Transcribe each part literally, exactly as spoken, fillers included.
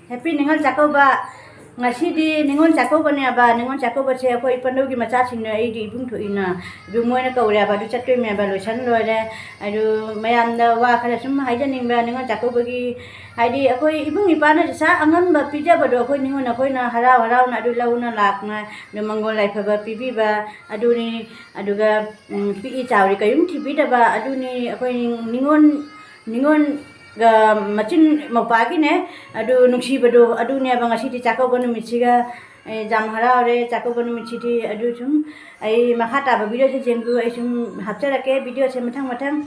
Happy Ningol Chakkouba. ꯉꯁꯤꯗꯤ ꯅꯤꯉꯣꯜ ꯆꯥꯛꯀꯧꯕꯅꯦꯕ꯫ ꯅꯤꯉꯣꯜ ꯆꯥꯛꯀꯧꯕꯁꯦ ꯑꯩꯈꯣꯏ ꯏꯄꯟꯗꯧꯒꯤ ꯃꯆꯥꯁꯤꯡꯅ, ꯑꯩꯗꯤ ꯏꯕꯨꯡ ꯊꯣꯛꯏꯅ, ꯑꯗꯨ ꯃꯣꯏꯅ ꯀꯧꯔꯦꯕ꯫ ꯑꯗꯨ ꯆꯠꯇꯣꯏꯅꯦꯕ, ꯂꯣꯏꯁꯟ ꯂꯣꯏꯔꯦ꯫ ꯑꯗꯨ ꯃꯌꯥꯝꯗ ꯋꯥ ꯈꯔ ꯁꯨꯝ ꯍꯥꯏꯖꯅꯤꯡꯕ, ꯅꯤꯉꯣꯜ ꯆꯥꯛꯀꯧꯕꯒꯤ, ꯍꯥꯏꯗꯤ ꯑꯩꯈꯣꯏ ꯏꯕꯨꯡ ꯏꯄꯥꯅ ꯄꯩꯁꯥ ꯑꯉꯝꯕ ꯄꯤꯖꯕꯗꯣ, ꯑꯩꯈꯣꯏ ꯅꯤꯉꯣꯜ, ꯑꯩꯈꯣꯏꯅ ꯍꯔꯥꯎ ꯍꯔꯥꯎꯅ ꯑꯗꯨ ꯂꯧꯅ ꯂꯥꯛꯅ, ꯑꯗꯨ ꯃꯪꯒꯣꯜ ꯂꯥꯏꯐꯕ ꯄꯤꯕꯤꯕ ꯑꯗꯨꯅꯤ꯫ ꯑꯗꯨꯒ, ꯎꯝ, ꯄꯤꯛꯏ ꯆꯥꯎꯔꯤ ꯀꯔꯤꯝ ꯊꯤꯕꯤꯗꯕ ꯑꯗꯨꯅꯤ ꯑꯩꯈꯣꯏ ꯅꯤꯉꯣꯜ, ꯅꯤꯉꯣꯜꯒ ꯃꯆꯤꯟ ꯃꯧꯄꯥꯒꯤꯅꯦ꯫ ꯑꯗꯨ ꯅꯨꯡꯁꯤꯕꯗꯣ ꯑꯗꯨꯅꯦꯕ ꯉꯁꯤꯗꯤ ꯆꯥꯛꯀꯧꯕ ꯅꯨꯃꯤꯠꯁꯤꯒ꯫ ꯑꯩ ꯌꯥꯝ ꯍꯔꯥꯎꯔꯦ ꯆꯥꯛꯀꯧꯕ ꯅꯨꯃꯤꯠꯁꯤꯗꯤ꯫ ꯑꯗꯨ ꯁꯨꯝ ꯑꯩ ꯃꯈꯥ ꯇꯥꯕ ꯚꯤꯗꯤꯑꯣꯁꯦ ꯌꯦꯡꯕꯤꯌꯨ꯫ ꯑꯩ ꯁꯨꯝ ꯍꯥꯞꯆꯔꯛꯀꯦ ꯚꯤꯗꯤꯑꯣꯁꯦ ꯃꯊꯪ ꯃꯊꯪ꯫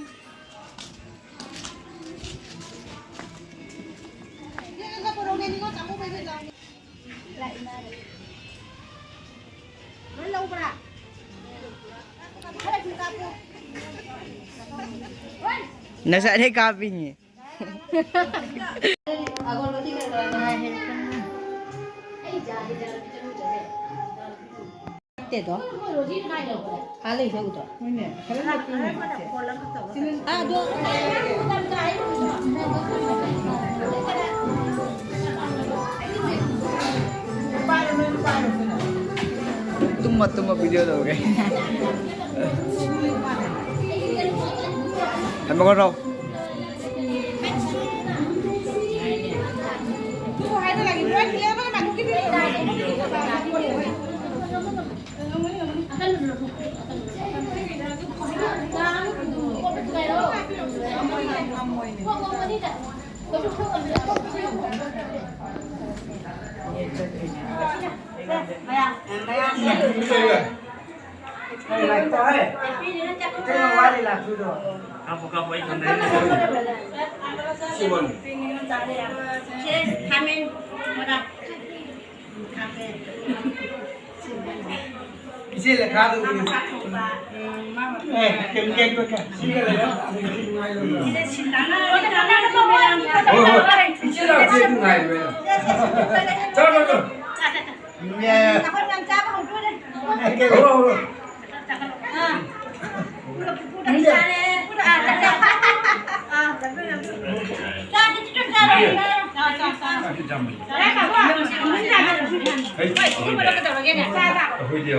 ꯉꯁꯥꯏꯗꯩ ꯀꯥꯞꯄꯤꯅꯦ꯫ ꯅꯠꯇꯦꯗꯣ꯫ ꯑꯥ ꯂꯩꯁꯦ ꯎꯗ꯭ꯔꯣ? ꯍꯣꯏꯅꯦ, ꯈꯔ ꯅꯛꯄꯤꯅꯦ ꯏꯆꯦ꯫ ꯑꯥ, ꯑꯗꯣ ꯇꯨꯝꯃ ꯇꯨꯝꯃ ꯚꯤꯗꯤꯑꯣ ꯇꯧꯒꯦ꯫ ꯍꯟꯕ ꯈꯔ ꯇꯧ꯫ ꯀꯥꯞꯄꯨ, ꯀꯥꯞꯄꯨ, ꯑꯩ ꯊꯝꯗ꯭ꯔꯦ꯫ ꯏꯆꯦ ꯂꯩꯈꯥꯗꯨ ꯎꯏ꯫ ꯑꯦ, ꯀꯩꯝ ꯀꯩꯝ ꯇꯧꯗꯦ꯫ ꯁꯤꯒ ꯂꯩꯔ ꯑꯗꯨꯝ ꯅꯨꯡꯉꯥꯏꯔꯣꯏ꯫ ꯍꯣꯏ, ꯍꯣꯏ꯫ ꯏꯆꯦ ꯂꯥꯛꯑꯣ, ꯏꯆꯦ ꯑꯗꯨꯝ ꯉꯥꯏꯔꯣꯏ꯫ ꯆꯠꯂꯣ, ꯆꯠꯂꯣ꯫ ꯌꯥ, ꯌꯥ꯫ ꯑꯩꯈꯣꯏ ꯃꯌꯥꯝ ꯆꯥꯕ ꯍꯧꯗꯣꯔꯦ꯫ ꯍꯧꯔꯣ, ꯍꯧꯔꯣ꯫ ꯑꯥ꯫ ꯄꯨꯂꯞ ꯄꯨꯂꯞ ꯆꯥꯔꯦ꯫ ꯄꯨꯂꯞ, ꯑꯥ, ꯆꯥꯔꯦ꯫ ꯑꯥ꯫ ꯆꯥꯔꯦ, ꯆꯥꯔꯦ꯫ ꯆꯥꯔꯦ, ꯆꯥꯔꯦ꯫ ꯑꯩꯈꯣꯏꯗꯤ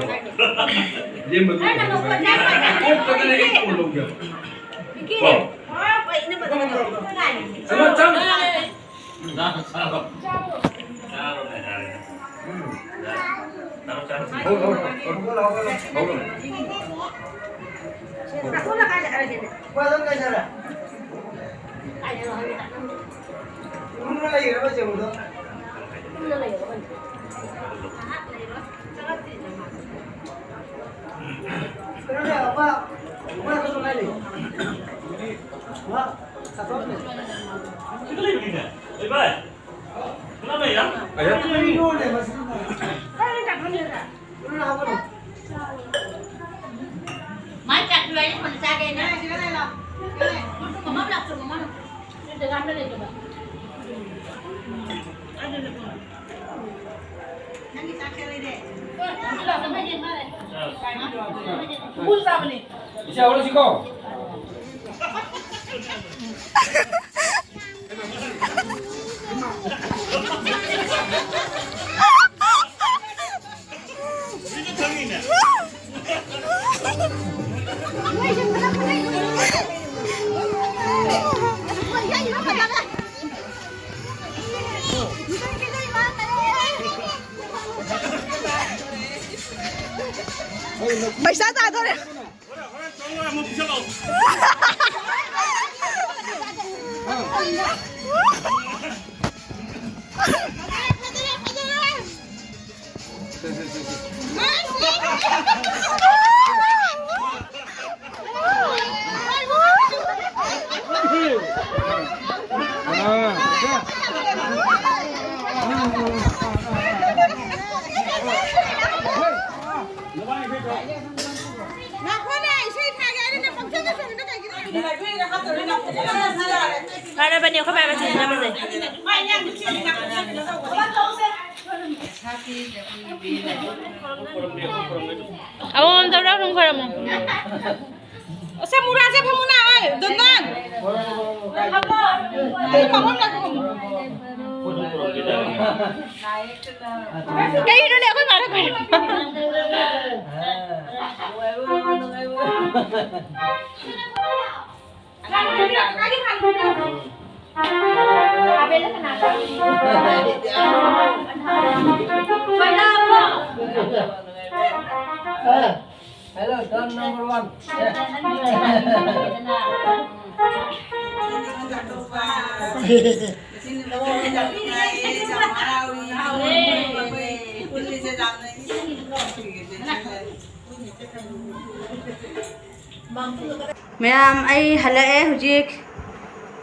ꯌꯦꯡꯕ ꯅꯨꯡꯉꯥꯏꯇꯕꯒꯤ ꯑꯣꯛꯇꯗꯅ ꯑꯩ ꯀꯣꯟ ꯂꯧꯒꯦꯕ꯫ ꯀꯣ꯫ ꯆꯪꯉꯣ, ꯆꯪꯉꯣ꯫ ꯆꯥꯔꯣ, ꯆꯥꯔꯣ꯫ ꯆꯥꯔꯣ, ꯆꯥꯔꯣ꯫ ꯎꯝ꯫ ꯆꯥꯔꯣ, ꯆꯥꯔꯣ꯫ ꯍꯧꯒꯠꯂꯣ, ꯍꯧꯒꯠꯂꯣ, ꯍꯧꯒꯠꯂꯣ꯫ ꯃꯥꯏ ꯆꯥꯛ ꯂꯣꯏꯔꯦ, ꯀꯣꯟꯅ ꯆꯥꯒꯦ ꯑꯩꯅ꯫ ꯃꯃꯥ ꯂꯥꯛꯆꯣ, ꯃꯃꯥ ꯂꯥꯛꯆꯣ꯫ ꯁꯤꯗ ꯂꯥꯝꯅ ꯂꯩꯇꯕ꯫ ꯅꯪꯒꯤ ꯆꯥꯛ ꯁꯦ ꯂꯩꯔꯦ꯫ ꯏꯆꯦ, ꯍꯧꯔꯁꯤꯀꯣ꯫ ꯄꯩꯁꯥ ꯇꯥꯗꯣꯔꯦ꯫ ꯉꯥꯏꯈꯣꯅꯦ, ꯏꯁꯩ ꯊꯥꯒꯦ ꯍꯥꯏꯔꯒ ꯄꯪꯆꯠꯇ ꯆꯠꯂꯤꯗꯣ ꯀꯩꯒꯤꯅꯣ? ꯐꯔꯕꯅꯦ, ꯑꯩꯈꯣꯏ ꯃꯥꯏ ꯃꯆꯤꯟ ꯊꯝꯃꯁꯦ꯫ ꯑꯃꯃꯝ ꯇꯧꯔ ꯑꯗꯨꯝ ꯈꯣꯏꯔꯝꯃꯣ꯫ ꯑꯁꯦ ꯃꯨꯔꯥꯁꯦ ꯐꯃꯨꯅ, ꯑꯣꯏ, ꯗꯟꯗꯟ꯫ ꯑꯩ ꯐꯃꯨꯟ ꯂꯥꯛꯄ ꯐꯃꯨꯟ꯫ ꯀꯩꯅꯣꯅꯦ ꯑꯩꯈꯣꯏ ꯃꯥꯅ ꯀꯩꯅꯣ? Hello, don number one. ꯃꯌꯥꯝ, ꯑꯩ ꯍꯜꯂꯛꯑꯦ ꯍꯧꯖꯤꯛ꯫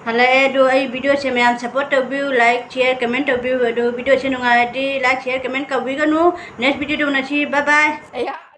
ꯍꯜꯂꯛꯑꯦ ꯑꯗꯣ, ꯑꯩ video ꯁꯦ ꯃꯌꯥꯝ support ꯇꯧꯕꯤꯌꯨ, like, share, comment ꯇꯧꯕꯤꯌꯨ꯫ ꯑꯗꯣ video ꯁꯦ ꯅꯨꯡꯉꯥꯏꯔꯗꯤ like, share, comment ꯀꯥꯎꯕꯤꯒꯅꯨ꯫ Next video ꯗ ꯎꯅꯁꯤ꯫ Bye bye꯫